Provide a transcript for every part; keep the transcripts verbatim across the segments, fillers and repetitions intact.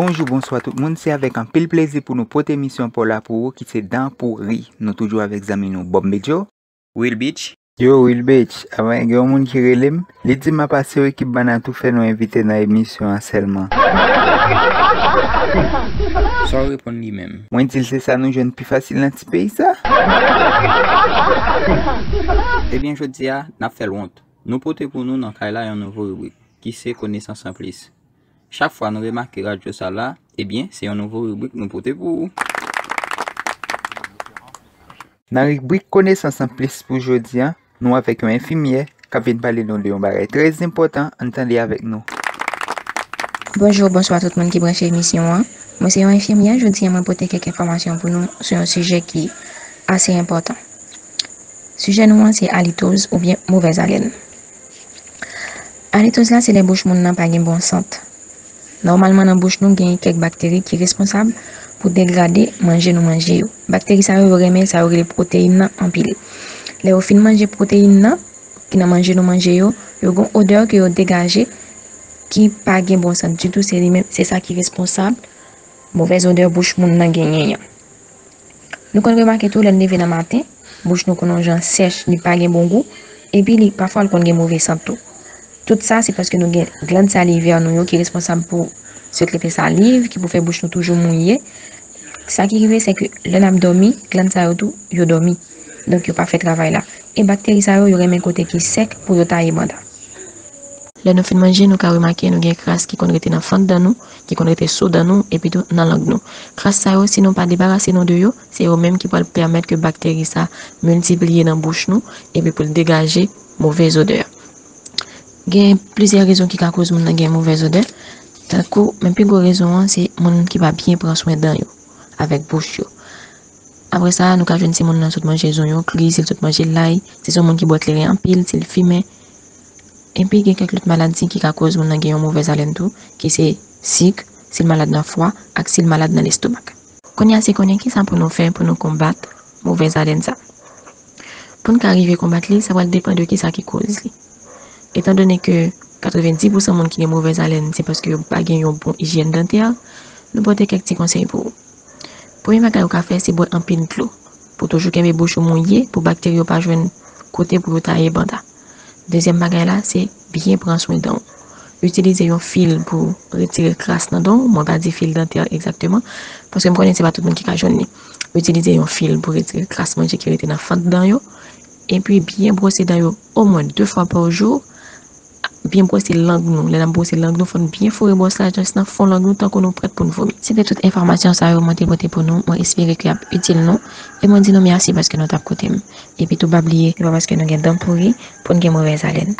Bonjou, bonswa tout moun, se avèk anpil plezi pou nou pote emisyon pa w la pou ou ki se Dan Pouri. Nou toujou avèk zanmi nou Bob Medjo. Will Beach. Yo, Will Beach, avan gen yon moun ki rele m, li di m apa se w ekip Bana tou fè nou envite nan emisyon an sèlman. Sa w reponn li menm? Mwen di l se sa nou jwenn pi fasil nan ti peyi sa. Ebyen, jodi a, n ap fè l wont. Nou pote pou nou nan kay la yon nouvo ribrik, ki se Konesans Anplis. Chak fwa nou remake radyo sa la, ebyen, se yon nouvo ribrik nou pote pou ou. Nan ribrik Konesans Anplis pou jodi a, nou avèk yon enfimyè k ap vin pale nou de yon bagay trè enpòtan, ann tande avèk nou. Bonjou, bonswa tout moun ki branche emisyon an. Mwen se yon enfimyè, jodi a mwen pote kèk enfòmasyon pou nou sou yon sijè ki ase enpòtan. Sijè nou an se alitoz oubyen movèz alèn. Alitoz la se lè bouch moun nan pa gen bon sant. Nòmalman nan bouch nou gen kèk bakteri ki responsab pou degrade manje nou manje yo. Bakteri sa yo, yo renmen sa yo rele pwoteyin nan anpil. Lè yo fin manje pwoteyin nan ki nan manje nou manje yo, yo gen odè ke yo degaje ki pa gen bon sant ditou, se li menm, se sa ki responsab movèz odè bouch moun nan genyen an. Nou konn remake tou lè n leve nan maten, bouch nou konn yon jan sèch, li pa gen bon gou, epi li pafwa l konn gen move sant tou. Tout sa se paske nou gen glann salivè nou yo ki responsab pou sekrete saliv, ki pou fè bouch nou toujou mouye. Sa ki rive se ke lè n ap dòmi, glann sa yo tou, yo dòmi. Donk yo pa fè travay la. E bakteri sa yo, yo renmen kote ki sèk pou yo taye banda. Lè nou fin manje, nou ka remake nou gen kras ki konn rete nan fant dan nou, ki konn rete sou dan nou, epi tou nan lang nou. Kras sa yo, si nou pa debarase nou de yo, se yo menm ki pral pèmèt ke bakteri sa miltipliye nan bouch nou, epi pou l degaje movèz odè. Gen plizyè rezon ki ka koz moun nan gen movèz odè. Tankou, men pi gwo rezon an, se moun ki pa byen pran swen dan yo, avèk bouch yo. Apre sa, nou ka jwenn si moun nan sot manje zonyon kri, si l sot manje lay, si se yon moun ki bwè kleren anpil, si l fimen. Epi gen kèk lòt maladi ki ka koz moun nan gen yon movèz alèn tou, ki se sik, si l malad nan fwa, ak si l malad nan lestomak. Kounye a se konnen kisa pou nou fè pou nou konbat movèz alèn sa. Pou n ka rive konbat li, sa pral depann de kisa ki koz li. Etandone ke katrevenndis pousan moun ki gen movèz alèn se paske yo pa gen yon bon ijyèn dantè, nou pote kèk ti konsèy pou ou. Premye bagay ou ka fè se bwè anpil dlo pou toujou kenbe bouch ou mouye pou bakteri yo pa jwenn kote pou yo taye banda. Dezyèm bagay la se byen pran swen dan w. Itilize yon fil pou retire kras nan dan w. Mwen pa di fil dantè egzakteman, paske m konnen se pa tout moun ki ka jwenn li. Itilize yon fil pou retire kras manje ki rete nan fant dan yo. Epi byen bwose dan yo omwen de fwa pa jou. Byen bwose lang nou. Lè n ap bwose lang nou, fò n byen foure bwòs la jis nan fon lang nou tankou nou prèt pou n vomi. Se te tout enfòmasyon sa yo mwen te pote pou nou. Mwen espere ke y ap itil nou. E mwen di nou mèsi paske nou t ap koute m. Epi tou pa bliye, se pa paske nou gen dan pouri pou n gen movèz alèn.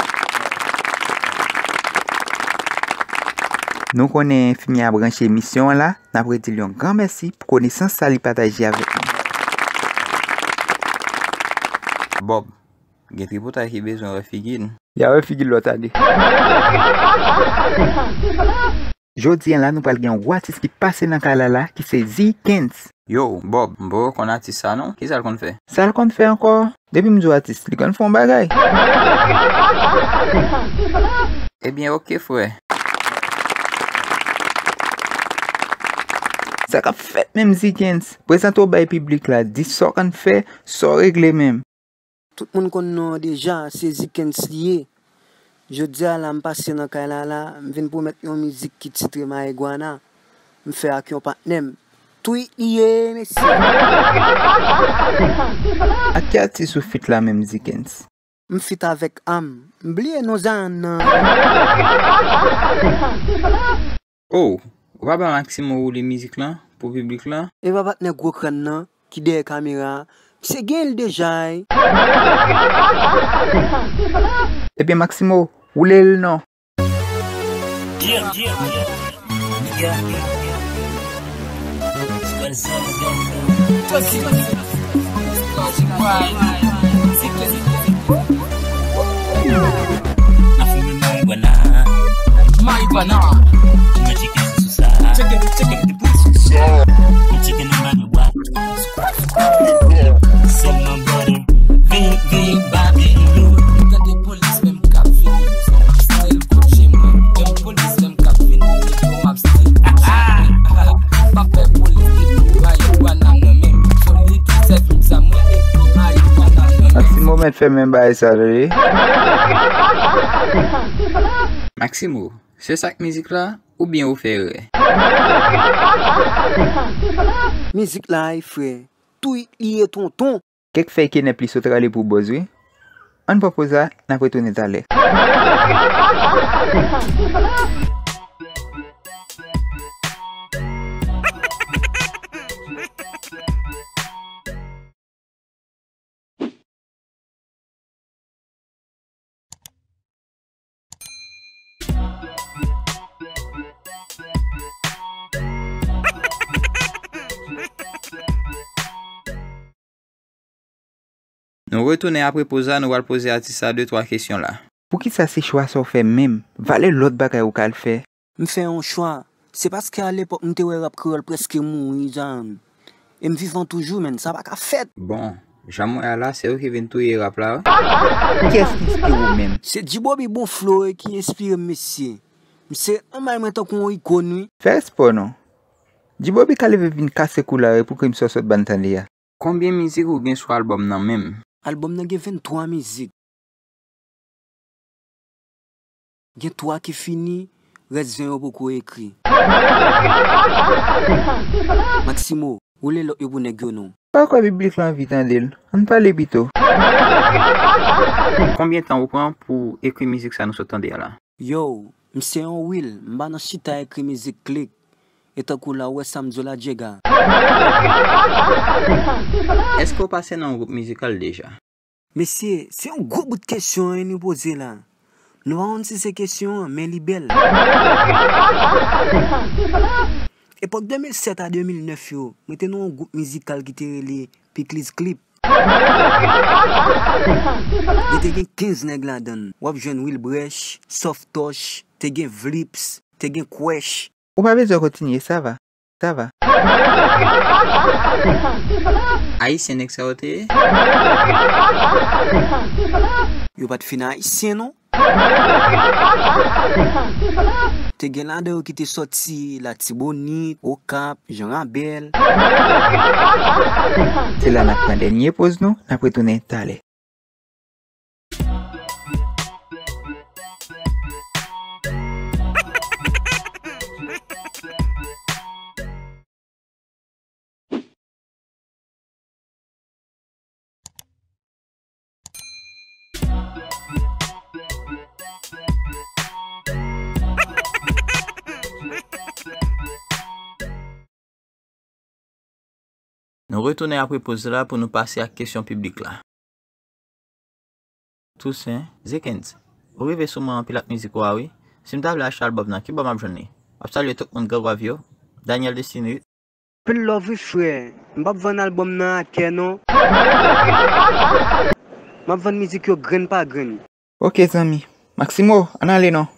Nou konnen enfimyè a branche emisyon an la, n ap redi l yon gran mèsi pou konesans sa li pataje avèk nou. Bob, gen tripotay ki bezwen wè figi n. Y a wè figi l lòt ane. Jodi a la, nou pral gen yon gwo atis ki pase nan kay la la, ki se Zikens. Yo, Bob, m poko konn atis sa non. Kisa l konn fè? Sa l konn fè ankò? Depi m di w atis, li konn fè yon bagay. Ebyen, oke, frè. Sa k ap fèt menm, Zikens? Prezante w bay piblik la, di sa w konn fè, sa w regle menm. Tout moun konn non an deja, se Zikens li ye. Jodi a la, m pase nan kay la la, m vin pwomèt yon mizik ki titre Marijwana. M fè ak yon patnè m. Tweet li ye, mesye. Ak ki atis ou feat la menm, Zikens? M feat avèk Am. M bliye non Zayann nan. Oh, ou pa ba Maximo woule mizik lan pou piblik lan? E pa patnè gwo kràn nan ki dèyè kamera a? Misye gen l deja, ey. Ebyen, Maximo, woule l non. Yeah, yeah, yeah. Marijuana. Mwen tcheke sou sa. Tcheke, tcheke. Mwen tcheke nan marijuana. Sèlman bòde. Vin, vin, baby, nou. Gade polis menm k ap vini. Style Gucci mwen. Menm polis menm k ap vini. Yo m ap style Gucci. Fè menm bagay sa, tande. Maximo, se sa k mizik la, oubyen ou fè erè? Mizik la, ay frè, tou li ye tonton. Kèk fèy kenèp li sot rale pou bòz wi. Ann pran poz la, n ap retounen talè. Nou retounen apre poz la, nou pral poze atis la de twa kesyon la. Poukisa se chwa sa w fè menm? Valè lòt bagay ou ka al fè? M fè yon chwa. Se paske alepòk m te wè rap kreyòl prèske mouri, Zan. E m vivan toujou, men sa pa ka fèt. Bon, jan m wè a la, se yo ki vin touye rap la, wi. Kiyès ki enspire w menm? Se Djibobi bon flo e ki enspire m, mesye. Misye anmay mwen tankou yon ikòn, wi. Fè espò non. Djibobi ka leve vin kase kou la wi pou krim sa w sot ban tande a. Konbyen mizik ou gen sou albòm nan menm? Albòm nan gen venntwa mizik. Gen twa ki fini, rès ven yo poko ekri. Maximo, woule lòt yo pou nèg yo non. Pa kwè piblik la anvi tande l. Ann pale pito. Konbyen tan ou pran pou ekri mizik sa nou sot tande a la? Yo, m se yon Will, m pa nan chita ekri mizik klik. E tankou la ou wè sa m di w la, Jega. Èske w pase nan yon gwoup mizikal deja? Mesye, se yon gwo bout kesyon wi nou poze la. Nou pa konn si se kesyon an, men li bèl. Epòk de mil sèt a de mil nèf yo, mwen te nan yon gwoup mizikal ki te rele Pikliz Clip. Li te gen kenz nèg ladan l. W ap jwenn Wilbrèch, Softoch, te gen Vlips, te gen Kwèch. Ou pa bezwen kontinye, sa va. Sa va. Ayisyen nèg sa yo te ye? Yo pa t fin ayisyen non. Te gen ladan yo ki te sòti Latibonit, Okap, Jan Rabèl. Se la n ap pran dènye poz nou, n ap retounen talè. Nou retounen apre poz la pou nou pase ak kesyon piblik la. Toussaint, Zikens, ou rive sou mwen anpil ak mizik ou a wi. Si m ta vle achte albòm nan, ki bò m ap jwenn li? M ap salye tout moun, Grangwav yo, Daniel Destiny. Anpil love wi frè. M p ap vann albòm nan a kè non. M ap vann mizik yo grenn pa grenn. Ok zanmi. Maximo, ann ale non.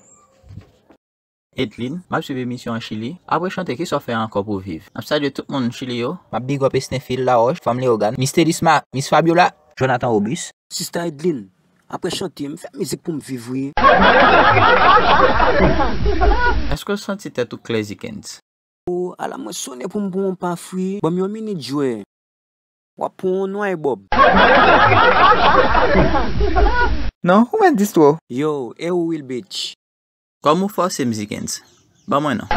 Edlin, m ap swiv emisyon an Chili. Apre chante, kisa w fè ankò pou w viv? M ap salye tout moun Chili yo. M ap big up Esnefil Laroche, Fanm Leyogàn, Miss Tedisma, Miss Fabiola, Jonathan Obus. Sista Edlin, apre chante, m fè mizik pou m viv wi. Èske w santi tèt ou klè, Zikens? O, ala mwen sonnen pou m pran yon paf wi. Ban m yon minit jwè. W ap pran yon nwa e bòb. Non, ou mèt distro. Yo, e ou Will Bitch? Kòm ou fòse m, Zikens? Ban mwen non.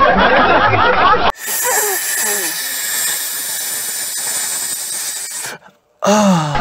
Ah.